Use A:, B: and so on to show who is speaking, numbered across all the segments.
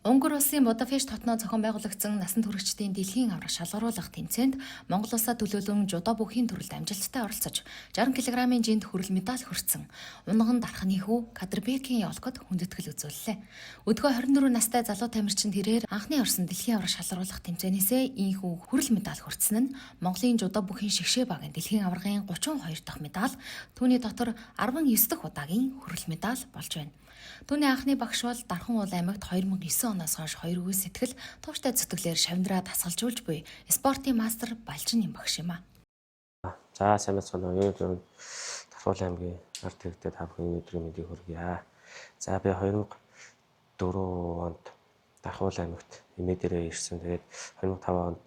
A: Унгар улсын Будапешт хотноо зохион байгуулагдсан насанд хүрэгчдийн дэлхийн аварга шалгаруулах тэмцээнд Монгол улсаа төлөөлөн жудо бүхийн төрөлд амжилттай оролцож 60 кг-ын жинд хүрэл медаль хүртсэн. Унган дархны хүү Кадырбекийн Ёлкод хүндэтгэл үзүүллээ. Өдгөө 24 настай залуу тамирчин тэрээр анхны орсон дэлхийн аварга шалгаруулах тэмцээнээсээ ийнхүү хүрэл медаль хүртсэн нь Монголын жудо бүхийн шигшээ багийн дэлхийн аваргын 32 дахь медаль, түүний дотор 19 дахь удаагийн хүрэл медаль болж байна. Түүний анхны багш бол Дархан уул аймагт 2009 оноос хойш хоёр үе сэтгэл тууштай зүтгэлээр шавндраа дасгалжуулж буй спортын мастер Балжин юм багш юм а.
B: За, сайн байцгаана уу. Юу Дархуул аймгийн ард иргэдэд та бүхэн өдрийн мэндийг хүргье. За, би 2004 онд Дархуул аймагт эмээ дээрээ ирсэн. Тэгээд 2005 онд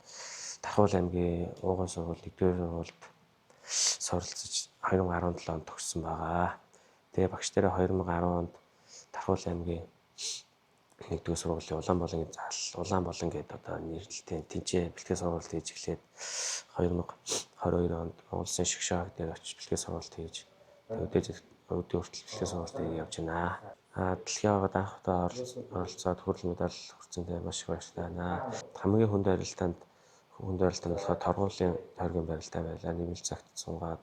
B: Дархуул аймгийн ууган сургууль 1-р сургуульд суралцаж 2017 онд төгссөн байгаа. Тэгээ багш дээрээ 2010 онд Дархуул аймгийн 1-р сургуулийн Улаан болонгийн заал Улаан болон гэдэг одоо нэрлэлтэй тэнцээ бэлтгэл сургуульд хийж эхлээд 2022 онд Монгол Улсын шгшээг дээр очиж бэлтгэл сургалт хийж, өдөө өдөө хүртэл бэлтгэл сургалт хийж явж байна. А дэлхийн аваргад анх удаа оролцоод хүрэл медаль хүртсэндээ маш их баяртай байна. Хамгийн хүнд барилдаанд болохоор торгуулийн тойргийн барилдаа байлаа. Нэмэлт цагт сунгаад,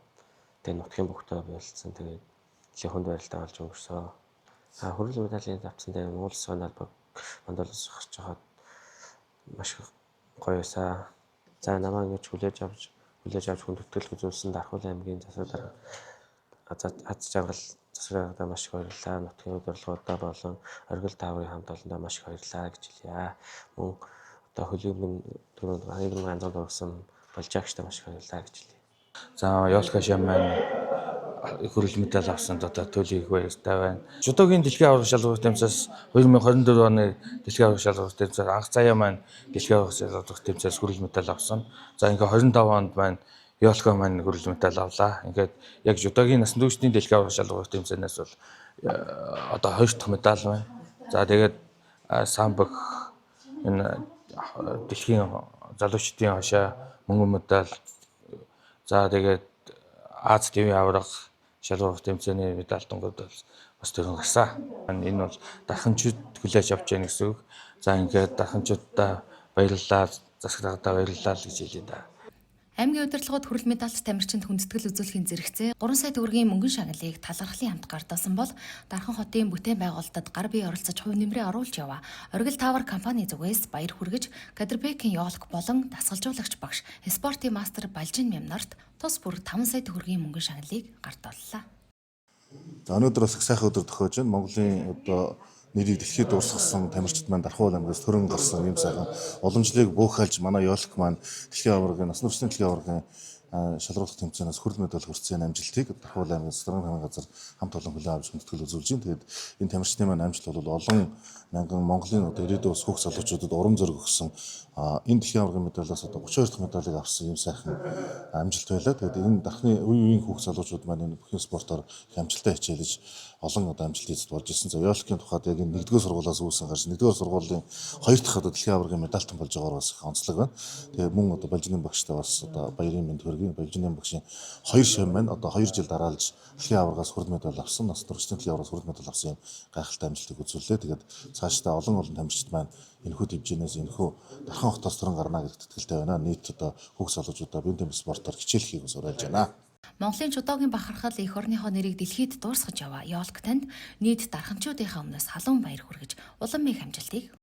B: тэгээ нутгийн бөхтөө болцсон. Тэгээд дэлхийн хүнд барилдаа болж өнгөрсөө. А хүрэл медалийн авсан дээр Монгол Улсын албаг Мондолоос гарч байхад маш гоё байсан. За, намайг ингэж хүлээж авч хүндэтгэл үзүүлсэн Дархуул аймгийн засаг дарга Аз жаргал засаг даргадаа маш их баярлалаа. Нутгийн удирдлагуудаа болон Оргил тааврын хамт олондоо маш их баярлалаа гэж хэлье. Мөн одоо хөлбөмбөгийн түрүүнд нийгмийн ганцхан дурсан Болжаагчтай маш их баярлалаа гэж хэлье.
C: За, Ёлка шам маань хүрэл медаль авсанд одоо төлөй их баяртай байна. Жудогийн дэлхийн аварга шалралт тэмцээс 2024 оны дэлхийн аварга шалралт тэмцээс анх заяа маань дэлхийн аварга шалралт тэмцээс хүрэл медаль авсан. За, ингээ 25 онд маань Ёлка маань хүрэл медаль авлаа. Ингээд яг жудогийн насан туршдын дэлхийн аварга шалралт тэмцээнээс бол одоо хоёр дахь медаль байна. За, тэгээд самбог энэ дэлхийн залуучдын хашаа мөнгөн медаль, за, тэгээд Аз тивийн аварга шалралт тэмцээний медальтангууд бол бас төрөн гарсан. Энэ бол дарханчууд хүлээж авч яах гэсэн үг. За, ингээд дарханчуудаа баярлалаа, засаг даргадаа баярлалаа л гэж хэлье да.
A: Аймгийн удирдлагууд хүрэл медальт тамирчинд хүндэтгэл үзүүлэхийн зэрэгцээ 3 сая төгрөгийн мөнгөн шагналыг талархлын хамт гардаасан бол Дархан хотын бүтээн байгуулалтад гар бие оролцож хувь нэмрээ оруулж яваа Оргил Тавар компани зүгээс баяр хүргэж Кадырбекийн Ёлк болон дасгалжуулагч багш спортын мастер Балжин Мямнарт тус бүр 5 сая төгрөгийн мөнгөн шагналыг гардууллаа.
D: За, өнөөдөр бас их сайхан өдөр тохиож байна. Монголын одоо нэрийг дэлхийд дуурсгасан тамирчид маань Дархуул аймгаас төрөн гарсан юм сайхан уламжлалыг бөөхалж манай Ёлк маань дэлхийн аваргын насан туршдын дэлхийн аваргын шалруулах тэмцээнээс хүрэл медаль хүртсэн амжилтыг Дархуул аймгийн засгийн хамгааллын газар хамт олон хүлээн авч хүндэтгэл үзүүлж байна. Тэгээд энэ тамирчдын маань амжилт бол олон мянган Монголын одоо ирээдүйн бас хүүхд залуучуудад урам зориг өгсөн, энэ дэлхийн аваргын медалиас одоо 32 дахь медалийг авсан юм сайхан амжилт байлаа. Тэгээд энэ дархны үе үеийн хүүхд залуучууд маань энэ бүхэн спортоор их амжилттай хичээлж олон одоо амжилт эзэд болж ирсэн. За, Ёлкийн тухайд яг энэ нэгдүгээр сургуулиас үүсэн гарч нэгдүгээр сургуулийн хоёр дахь одоо дэлхийн аваргын медальтан болж байгаагаар бас их онцлог байна. Тэгээ мөн одоо Балжины багштай бас одоо баярын мэнд хүргэе. Балжины багшийн хоёр шам маань одоо 2 жил дараалж дэлхийн аваргаас хүрэл медаль авсан, нас туршдын дэлхийн аваргаас хүрэл медаль авсан юм гайхалтай амжилтыг үзүүллээ. Тэгээд цаашдаа олон олон тамирчид маань энэхүү төвжээнээс, энэхүү Дархан хотоос төрөн гарна гэдэгт итгэлтэй байна. Нийт одоо хүүхд залуучуудаа биеийн тэм спортоор хичээлэхийг бас уриалж байна.
A: Монголын жудогийн бахархал эх орныхоо нэрийг дэлхийд дуурсгаж яваа Ёлк танд нийт дарханчуудынхаа өмнөөс халуун баяр хүргэж улам их амжилтыг